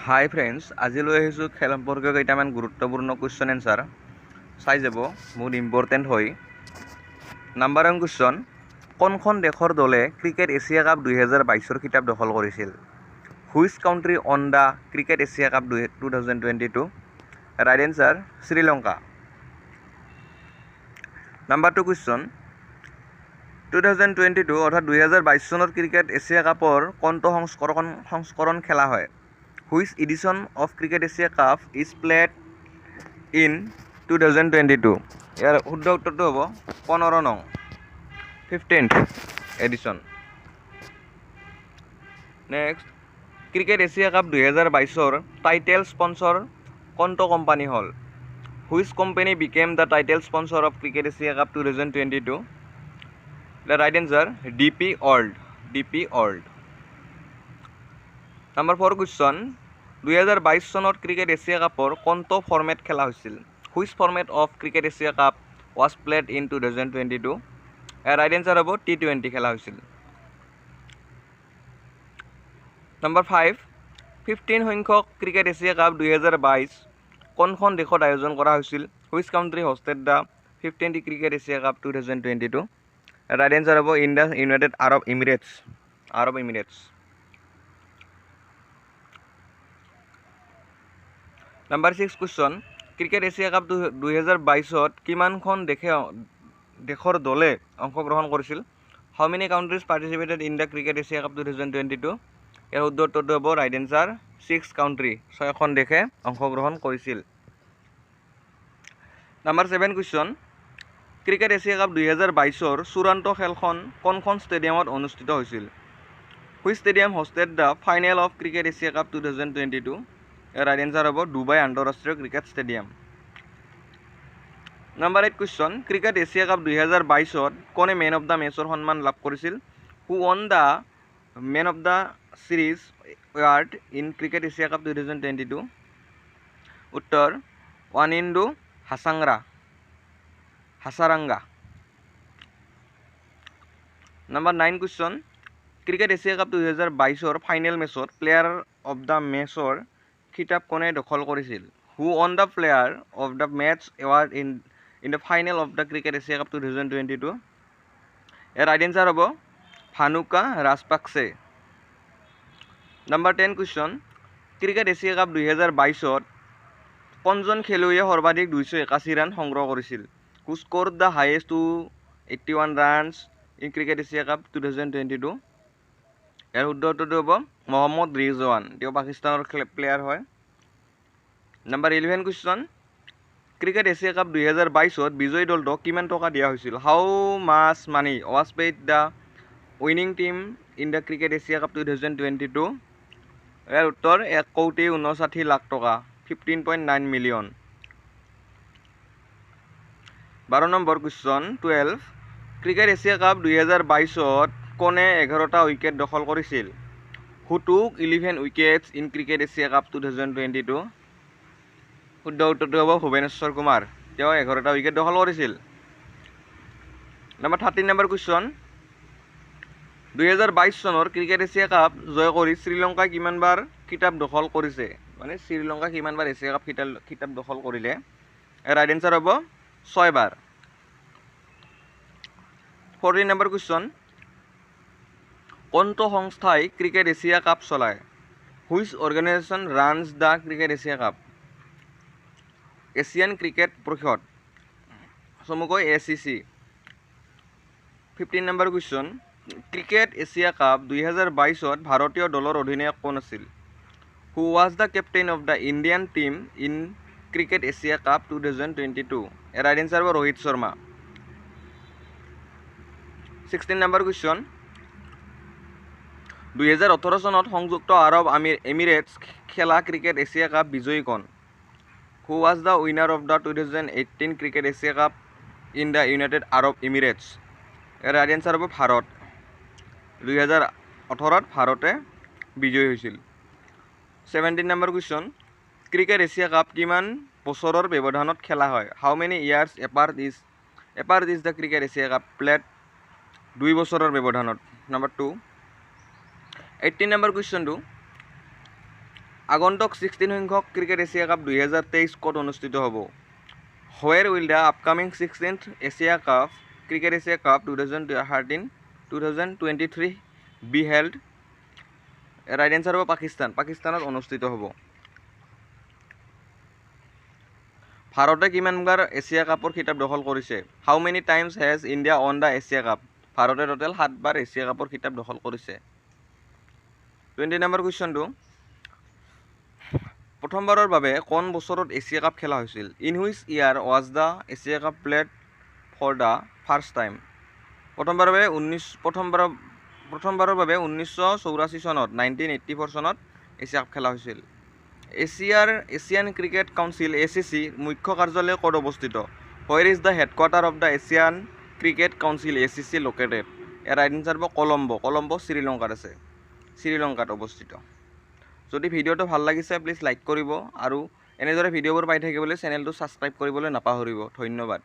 হাই friends, আজি লৈ আহিছোঁ খেল সম্পৰ্কীয় কেইটামান গুৰুত্বপূৰ্ণ কুৱেশ্যন এনচাৰ। চাই যাব, বহুত ইম্পৰ্টেণ্ট হয়। নাম্বাৰ ওৱান কুৱেশ্যন, কোনখন দেশৰ দলে ক্ৰিকেট এছিয়া কাপ 2022ৰ খিতাপ দখল কৰিছিল? Which country won the Cricket Asia Cup 2022? Right answer Sri Lanka. Number two question, 2022 অৰ্থাৎ 2022 চনত ক্ৰিকেট এছিয়া কাপৰ কোনটো সংস্কৰণ খেলা হয়? Which edition of Cricket Asia Cup is played in 2022? ইয়াৰ শুদ্ধ উত্তৰটো হ'ব 15 নং, 15th edition. Next, Cricket Asia Cup 2022ৰ title sponsor কোনটো কোম্পানী হ'ল? Which company became the title sponsor of Cricket Asia Cup 2022? The right answer DP World, DP World. Number four question, 2022 চনত cricket Asia কাপৰ কোনটো format খেলা হৈছিল? Which format of Cricket Asia Cup was played in 2022? Year right answer হ'ব T20 খেলা হৈছিল। Number five, 15 সংখ্যক cricket Asia cup 2022 কোনখন দেশত আয়োজন কৰা হৈছিল? Which country hosted the 15th Cricket Asia Cup 2022? Right answer হ'ব in the United Arab Emirates, Arab Emirates. Number six question, Cricket Asia Cup 2022ত কিমানখন দেশৰ দলে অংশগ্ৰহণ কৰিছিল? How many countries participated in the Cricket Asia Cup 2022? ইয়াৰ শুদ্ধ উত্তৰটো হ'ব right answer six country, ছয়খন দেশে অংশগ্ৰহণ কৰিছিল। Number seven question, Cricket Asia Cup 2022ৰ চূড়ান্ত খেলখন কোনখন ষ্টেডিয়ামত অনুষ্ঠিত হৈছিল? Which stadium hosted the final of Cricket Asia Cup 2022? Year right answer হ'ব ডুবাই আন্তঃৰাষ্ট্ৰীয় cricket stadium. Number eight question, Cricket Asia Cup 2022ত কোনে মেন অফ the মেচৰ সন্মান লাভ কৰিছিল? Who won the man of the series award in Cricket Asia Cup 2022? উত্তৰ Wanindu Hasaranga. Number nine question, Cricket Asia Cup 2022ৰ final মেচত player of the মেচৰ খিতাপ কোনে দখল কৰিছিল? Who won the player of the match award in the final of the Cricket Asia Cup 2022? Year right answer হ'ব Bhanuka Rajapaksa. Number 10 question, Cricket Asia Cup 2022ত কোনজন খেলুৱৈয়ে সৰ্বাধিক 281 ৰান সংগ্ৰহ কৰিছিল? Who score the highest 281 runs in Cricket Asia Cup 2022? ইয়াৰ শুদ্ধ উত্তৰটো হ'ব মহম্মদ ৰিজৱান, তেওঁ পাকিস্তানৰ প্লেয়াৰ হয়। Number 11 question, Cricket Asia Cup 2022ত বিজয়ী দলটোক কিমান টকা দিয়া হৈছিল? How much money was paid the winning team in the Cricket Asia Cup 2022? ইয়াৰ উত্তৰ 1 কোটি 59 লাখ টকা, 15.9 million. 12 number question, 12, Cricket Asia Cup 2022ত কোনে 11টা উইকেট দখল কৰিছিল? Who took 11 wickets in Cricket Asia Cup 2022? শুদ্ধ উত্তৰটো হ'ব ভুৱনেশ্বৰ কুমাৰ, তেওঁ 11টা উইকেট দখল কৰিছিল। নম্বৰ 13 নম্বৰ কুৱেশ্যন, 2022 চনৰ ক্ৰিকেট এছিয়া কাপ জয় কৰি শ্ৰীলংকাই কিমানবাৰ খিতাপ দখল কৰিছে? মানে শ্ৰীলংকাই কিমানবাৰ এছিয়া কাপ খিতাপ দখল কৰিলে? ৰাইট এনচাৰ হ'ব ছয়বাৰ। 14 নম্বৰ কুৱেশ্যন, কোনটো সংস্থাই ক্ৰিকেট এছিয়া কাপ চলায়? Which organisation runs the Cricket Asia Cup? Asian cricket পৰিষদ, চমুকৈ ACC। 15 number question, Cricket Asia Cup 2022ত ভাৰতীয় দলৰ অধিনায়ক কোন আছিল? Who was the captain of the Indian team in Cricket Asia Cup 2022? Right answer হ'ব Rohit Sharma. 16 number question, 2018 চনত সংযুক্ত আৰৱ এমিৰেটছ খেলা ক্ৰিকেট এছিয়া কাপ বিজয়ী কোন? Who was the winner of the 2018 Cricket Asia Cup in the United Arab Emirates? Year right answer হ'ব ভাৰত। 2018ত ভাৰতে বিজয়ী হৈছিল। 17 number question, Cricket Asia Cup কিমান বছৰৰ ব্যৱধানত খেলা হয়? How many years apart is the Cricket Asia Cup played? 2 বছৰৰ ব্যৱধানত, নম্বৰ টু। 18 নম্বৰ কুৱেশ্যনটো, আগন্তুক 16 সংখ্যক ক্ৰিকেট এছিয়া কাপ 2023 ক'ত অনুষ্ঠিত হ'ব? Where will the upcoming 16th Asia Cup, Cricket Asia Cup 2013, 2023 be held? Right answer হ'ব পাকিস্তান। পাকিস্তানত অনুষ্ঠিত হ'ব। ভাৰতে কিমানবাৰ এছিয়া কাপৰ খিতাপ দখল কৰিছে? How many times has India won the Asia Cup? ভাৰতে টোটেল 7বাৰ এছিয়া কাপৰ খিতাপ দখল কৰিছে। 20 নম্বৰ কুৱেশ্যনটো, প্ৰথমবাৰৰ বাবে কোন বছৰত এছিয়া কাপ খেলা হৈছিল? In which year was the Asia Cup played for the first time? প্ৰথমবাৰৰ বাবে ঊনৈছ প্ৰথমবাৰৰ প্ৰথমবাৰৰ বাবে 1984 চনত, 1984 চনত এছিয়া কাপ খেলা হৈছিল। এছিয়াৰ Asian cricket council, ACC, মুখ্য কাৰ্যালয় ক'ত অৱস্থিত? Where is the headquarter of the Asian Cricket Council, ACC, located? Year right answer হ'ব কলম্বো। কলম্বো শ্ৰীলংকাত আছে, শ্ৰীলংকাত অৱস্থিত। যদি ভিডিঅ'টো ভাল লাগিছে, প্লিজ লাইক কৰিব আৰু এনেদৰে ভিডিঅ'বোৰ পাই থাকিবলৈ চেনেলটো ছাবস্ক্ৰাইব কৰিবলৈ নাপাহৰিব। ধন্যবাদ।